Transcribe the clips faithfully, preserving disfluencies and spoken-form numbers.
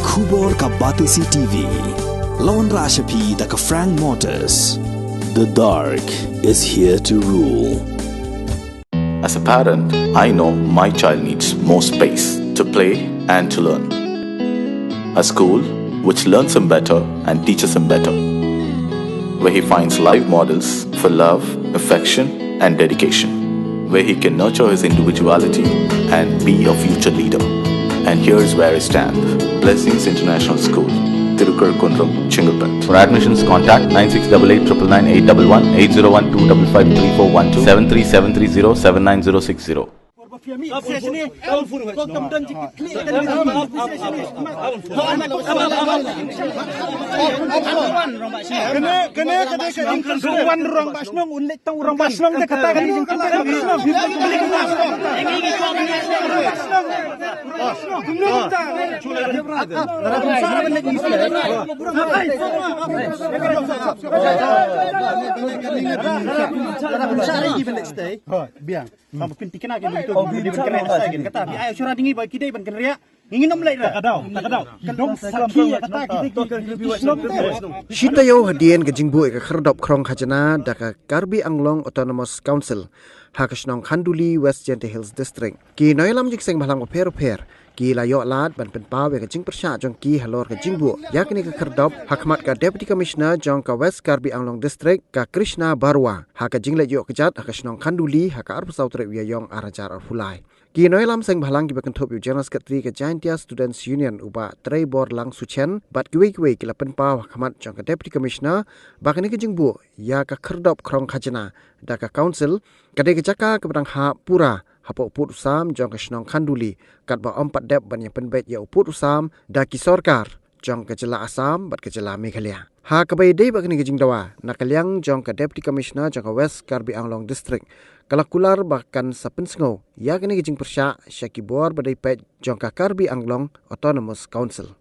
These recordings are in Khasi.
Khubor ka Batesi T V. Lawan Rashapi da ka Frank Motors. The dark is here to rule. As a parent, I know my child needs more space to play and to learn. A school which learns him better and teaches him better, where he finds live models for love, affection, and dedication, where he can nurture his individuality and be a future leader. And here's where I stand. Blessings International School, Tirukar Kundrum, Chengalpet. For admissions, contact nine six double eight triple nine eight double one, eight zero one two double five three four one two, seven three seven three zero seven nine zero six zero. Kane, kane ka dei ka jingkynduh wan rangbah shnong, un leit tang rangbah shnong da kata ka dei jingkynduh rangbah shnong. Biang. Ba pynti kena ki begitu, oh, ki begitu kena sa kin kata. Bi ai shura dingi ba ki dei ban kynriah. Ngi ngin ym leit ra. Takadaw, takadaw. Ki dong sakhi kata ki dei ki shnong. Shi taïew hadien ka jingbuh ïa ka khyrdop khrong khajna da ka Karbi Anglong Autonomous Council ha ka shnong Khanduli, West Jaintia Hills District, ki nongïalam jingseng bhalang bapher bapher ki la ïoh lad ban pynpaw ïa ka jingpyrshah jong ki halor ka jingbuh ïa kane ka khyrdop ha khmat ka Deputy Commissioner jong ka West Karbi Anglong District, ka Krishna Barua, ha ka jingleit ïoh kjat ha ka shnong Khanduli ha ka arphew saw tarik u Ïaïong ar hajar arphew lai. Ki nongïalam seng bhalang kiba kynthup ïa u General Secretary ka Jaintia Students Union, u Bah Treiborlang Suchen, bad kiwei kiwei ki la pynpaw ha khmat jong ka Deputy Commissioner ba kane ka jingbuh ïa ka khyrdop khrong khajna da ka Council ka dei ka jaka kaba dang hap pura hapoh u pud u sam jong ka shnong Khanduli, katba ym pat dep ban ïa pynbeit ïa u pud u sam da ki sorkar jong ka jylla Assam bad ka jylla Meghalaya. Ha kaba ïadei bad kane ka jingdawa, na ka liang jong ka Deputy Commissioner jong ka West Karbi Anglong District, ka la kular ba kan sa pynsngew ïa kane ka jingpyrshah sha ki bor ba dei peit jong ka Karbi Anglong Autonomous Council.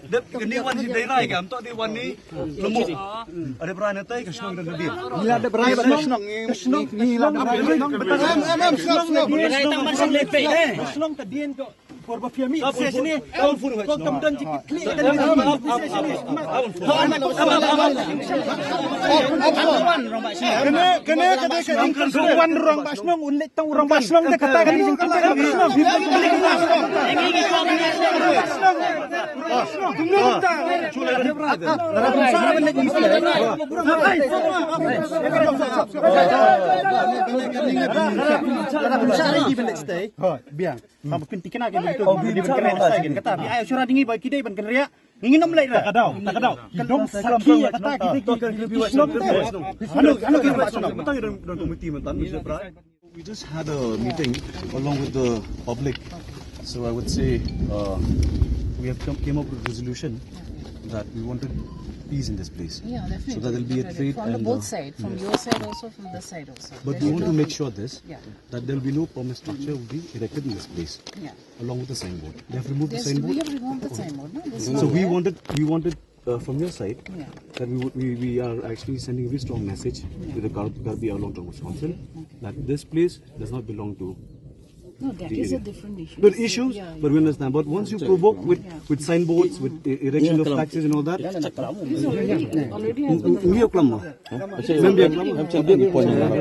Dep kane wan hi dei rai kam to dei wan ni. Lemo. Ada berai na tai ka shnong dan dei. Ngi la dep rai ba shnong ngi. Shnong ngi la dep rai. Em em em shnong shnong. Rai tang ban shnong le pe. Shnong ka dien ko. Por ba pia mi. Ap sini. Ko kam don jiki kli kan. Kene kene kene kan wan rong ba shnong un le Tang orang ba shnong te kata kali jing kata kali shnong. Biang. Ba pynti kena ke begitu. Di kena sa kin kata. Bi ai shura dingi ba kidei ban kynriah. Ngi ngin ym leit ra. Takadaw, takadaw. Ki dong sakhi ïa kata ki dei ki shnong te. Hanu hanu ki ba shnong. Tang ïa dong dong komiti mynta Mister Prai. We just had a meeting along with the public. So I would say, uh, we have come, came up with a resolution that we wanted peace in this place. Yeah, definitely. So that there'll be a trade from the and, both uh, side, from your side also, from this side also. But we want to make sure this, yeah, that there'll be no permanent structure will be erected in this place. Yeah. Along with the signboard. They have removed the signboard. Yes, we have removed the signboard, no? So we wanted, we wanted, uh, from your side, yeah, that we, would- we, we are actually sending a very strong message, yeah, to the Kar- Karbi Anglong Autonomous Council, okay, that this place does not belong to, no, that the is a area. Different issue. But issues, yeah, but we understand. But once you provoke with, yeah, with signboards, with e- erection of flags and all that, it's already, already has been. Mem biang klam. Mem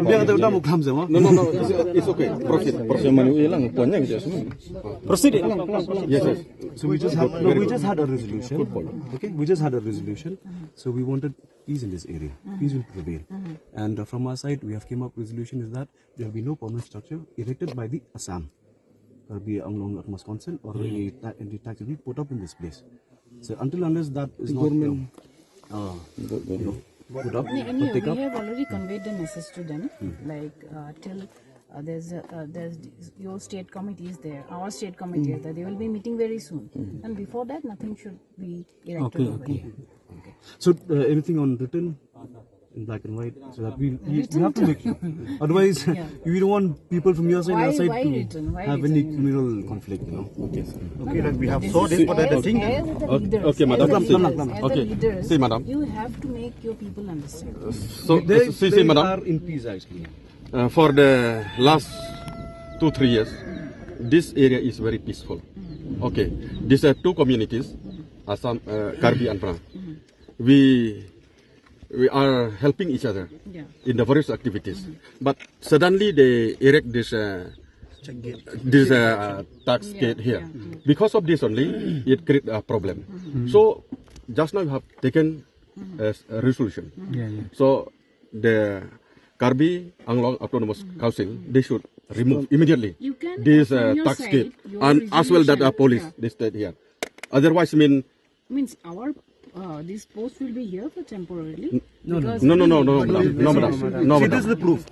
biang kata udah mau klam sama. No, no, no, it's, it's okay. Proceed, proceed. Manu ilang punya gitu semua. Proceed. Yes, yes. So we just have, no, we just had a resolution. Okay, we just had a resolution. So we wanted peace in this area. Peace will prevail. And uh, from our side, we have came up resolution is that there will be no permanent structure erected by the Assam Karbi Anglong Autonomous Council or any ta- any tax will be put up in this place. So until unless that is not, government, uh, you know, put up, anyway, take up, we have already conveyed the message to them. Like uh, till Uh, there's, a, uh, there's your state committee is there, our state committee is there. They will be meeting very soon. And before that, nothing should be erected. Okay, over okay. Here. So, uh, anything on written in black and white, so that we, we, we have to make sure. Otherwise, we don't want people from your side and our side to have any communal conflict, you know. Okay. Okay, like we have so this, but I think. Okay, madam. Okay. See, madam. You have to make your people understand. So, they, see, madam. Are in peace, actually. Uh, for the last two, three years, this area is very peaceful. Okay, these are two communities, Assam, uh, Karbi and Brang. We we are helping each other in the various activities. But suddenly they erect this uh, this uh, tax gate here. Because of this only, it create a problem. So just now you have taken a, a resolution. So the Karbi Anglong Autonomous Council, they should remove immediately this uh, tax gate and as well that uh, police they stayed here. Otherwise, I mean, means our uh, this post will be here for temporarily. No, no, no, no, no, madam. No, madam. No, madam. See, this is the proof.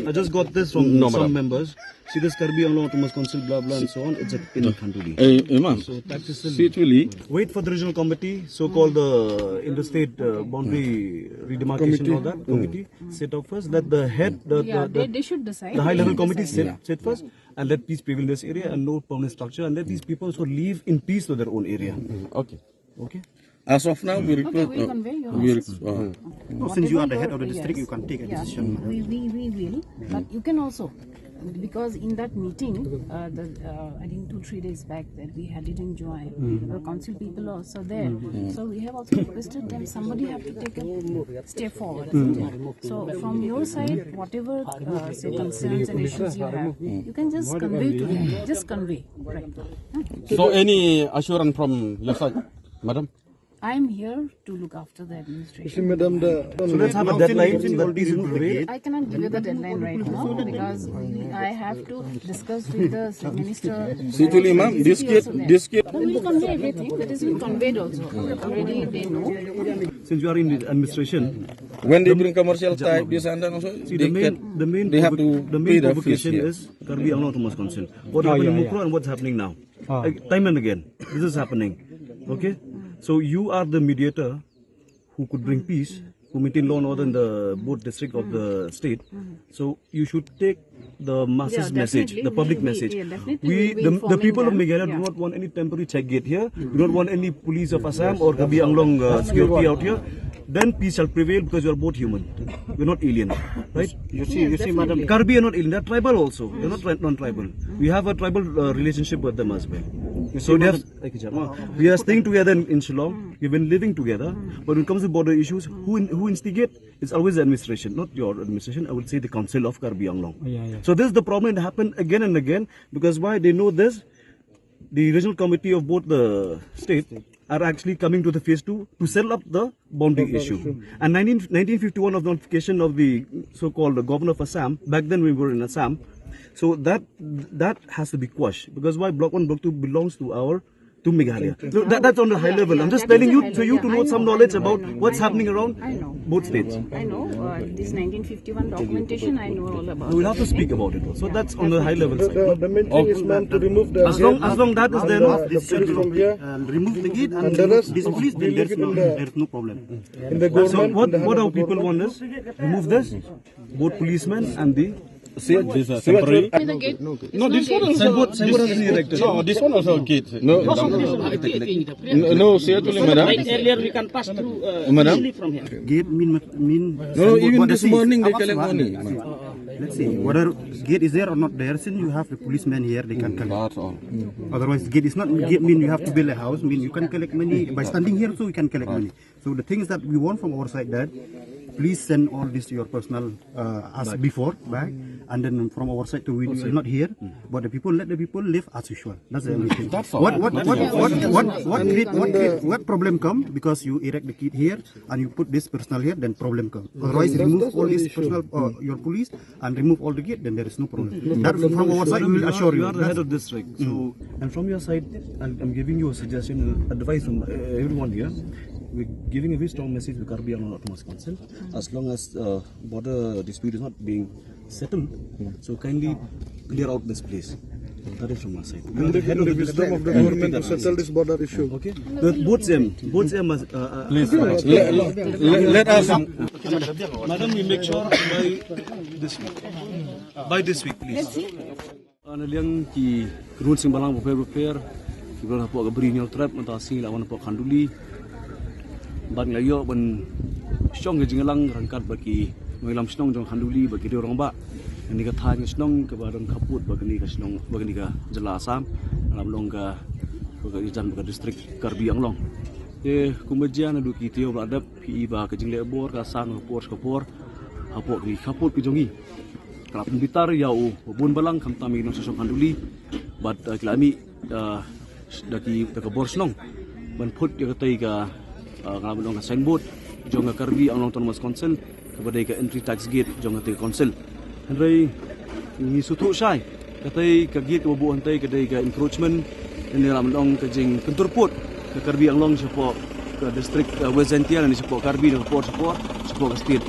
I just got this from some members. See this Karbi Anglong Autonomous Council, blah blah and so on. It's a pin in Khanduli. Eh, eh, ma'am. So that is still. See, actually, wait for the regional committee, so-called the interstate uh, boundary redemarcation and all that committee. Set up first. Let the head, the, yeah, the, the, they, they should decide. The high level committee sit, sit first and let peace prevail in this area and no permanent structure and let these people also live in peace to their own area. Okay. Okay. As of now, we request. Okay, we'll uh, convey your we message. Uh, no, since you are the head of the district, yes, you can take a decision. We, we, we will. But you can also, because in that meeting, uh, the, uh, I think two, three days back that we had it in Jowai, the council people are also there. So we have also requested them, somebody have to take a step forward. So from your side, whatever uh, say concerns and issues you have, you can just convey to them. Just convey. Right. So any assurance from your side, madam? I am here to look after the administration. So let's have a deadline so that peace will prevail. I cannot give you the deadline right now because we, I have to discuss with the minister. See, actually, ma'am, this gate, this gate. We'll convey everything. That is been conveyed also. Already they know. Since you are in the administration, when they bring commercial type, this and that also, see, the main, the main, they have to the main provocation is Karbi Anglong Autonomous Council. What happened in Mukroh and what's happening now? Uh, time and again, this is happening. Okay, so you are the mediator who could bring peace, who maintain law and order in the both district of the state. So you should take the masses message, the public message. We, the, the people of Meghalaya do not want any temporary check gate here, do not want any police of Assam or Karbi Anglong uh, security out here. Then peace shall prevail because you are both human. You're not alien, right? You see, you see, madam. Karbi are not alien. They're tribal also. They're not tri- non-tribal. We have a tribal uh, relationship with them as well. So they have, we are staying together in, in Shillong. We've been living together. But when it comes to border issues, who in, who instigate? It's always the administration, not your administration. I would say the Council of Karbi Anglong. Yeah, yeah. So this is the problem that happened again and again because why they know this, the regional committee of both the state are actually coming to the phase two to settle up the boundary issue. And nineteen, nineteen fifty-one of the notification of the so-called governor of Assam, back then we were in Assam, so that that has to be quashed because why block one, block two belongs to our to Meghalaya. So that, that's on the high level. I'm just telling you, so you to know some knowledge about what's happening around both states. I know uh, this nineteen fifty-one documentation. I know all about. We'll have to speak about it. So that's on the high level side. The, the main thing is, ma'am, to remove the. As long as long that is there, no. The police from here. Uh, remove the gate and the rest. This police, then there's no, there's no problem. In the government. So what what our people want is remove this, both policemen and the See, this is temporary. No, this one also. Signboard, signboard has been erected. No, this one also gate. No, no, no, see, actually, madam. Earlier we can pass through uh, madam? Easily from here. Gate mean mean. No, no, even this morning they collect money. Let's see whether gate is there or not there. Since you have the policemen here, they can collect. That's all. Otherwise, gate is not gate mean you have to build a house. Mean you can collect money by standing here, so you can collect money. So the things that we want from our side that please send all this to your personal uh, as before back, and then from our side to we are not here, but the people let the people live as usual. That's the only thing. That's all. What what what what what what create what create what problem come because you erect the kid here and you put this personal here, then problem come. Otherwise, remove all this personal uh, your police and remove all the gate, then there is no problem. That from our side we will assure you. You are the head of district, so and from your side, I'm, I'm giving you a suggestion, advice from uh, everyone here. We're giving a very strong message to Karbi Anglong Autonomous Council. As long as uh, border dispute is not being settled, so kindly clear out this place. That is from my side. And the, the wisdom of the government to settle this border issue. Okay? The, both them, both them must. Uh, uh, Please, let, let, let us. Madam, we make sure by this week. By this week, please. Uh, na liang ki run sing balang bapher bapher ki balang hapoh ka Bri Hynñiewtrep mynta sngi la wan hapoh Khanduli. Bad nga ïoh ban shong ka jingïalang ryngkat bad ki nongïalam shnong jong Khanduli bad ki riew rangbah. Kane ka thaiñ ka shnong kaba don khappud bad kane ka shnong bad kane ka jylla Assam. Lam long ka ka jan ka district Karbi Anglong. Te kumba jia naduh ki taïew ba la dep phi i ba ka jingleh bor ka san ka por ka por hapoh kane khappud ka jong i. Ka la pynbitar ïa u bun balang khamtam ïa ki nongshong shnong Khanduli bad uh, ki la mih uh, da ki da ka bor shnong ban phut ïa katei ka uh, ka la ban ong ka signboard jong ka Karbi Anglong Autonomous Council kaba dei ka entry tax gate jong katei ka council. Hynrei ngi sngewthuh shai katei ka gate kaba buh hangtei ka dei ka encroachment. Hynrei la ban ong ka jingkyntur pud ka Karbi Anglong shapoh ka district uh, West Jaintia ne shapoh Karbi ne shapoh shapoh shapoh ka state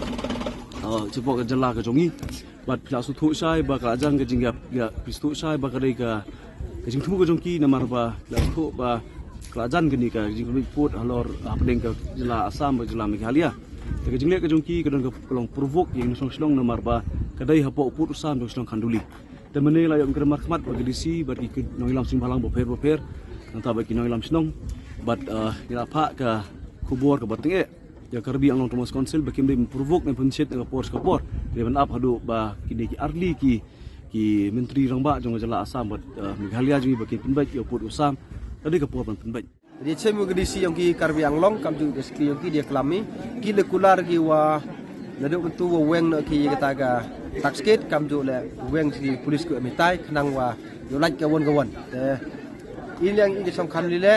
uh, shapoh ka jylla ka jong ngi. Bad phi la sngewthuh shai ba ka la jan ka jingïap ïa phi sngewthuh shai ba ka dei ka ka jingthmu ka jong ki namar ba phi la sngewthuh ba ka la jan kane ka jingthmu pud halor hapdeng ka jylla Assam bad jylla Meghalaya. Te ka jingleh ka jong ki ka don ka long provok ïa ngi nongshong shnong namar ba ka dei hapoh u pud u sam jong shnong Khanduli. Te mynne la ïoh ban kren markhmat bad ka D C bad ki nongïalam sing bhalang bapher bapher nangta bad ki nongïalam shnong bad uh, ngi la phah ka khubor kaba tyngeh ïa Karbi Anglong Autonomous Council ba kim dei ban provok ne pynshit ka por ka por. Dei ban ap haduh ba kine ki arli ki ki myntri rangbah jong ka jylla Assam bad uh, Meghalaya jong ngi ba kin pynbeit ïa u pud u sam. Ka dei ka por ban pynbeit. Dei chem ka D C jong ki Karbi Anglong kam ju dei ki jong ki dei klam i ki le kular ki wa naduh mynta wa weng noh ki kata ka tax gate kam ju le weng ki police ku mitai khnang wa ïoh lait ka won ka won. Te i liang i ki song Khanduli le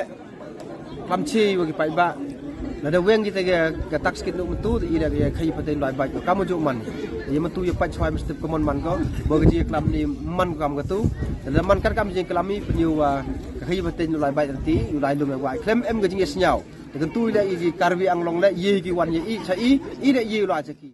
klam chi wa ki paidbah. Lada weng kita ka tax gate naduh mynta i da ka khaïi pateng lai bait kam ju man. Ïa mynta ïa pait chwai mesti ka mon man ko ba ka jingklam ni man kam ka tu. Lada man kan kam jingklam i pynïoh wa ka khaïi pateng lai bait ti ïoh lai lum wa khlem em ka jingïasngew. Te kan tu ïa i ki Karbi Anglong le ïa ki wan ïa i cha i i le ïa la cha ki.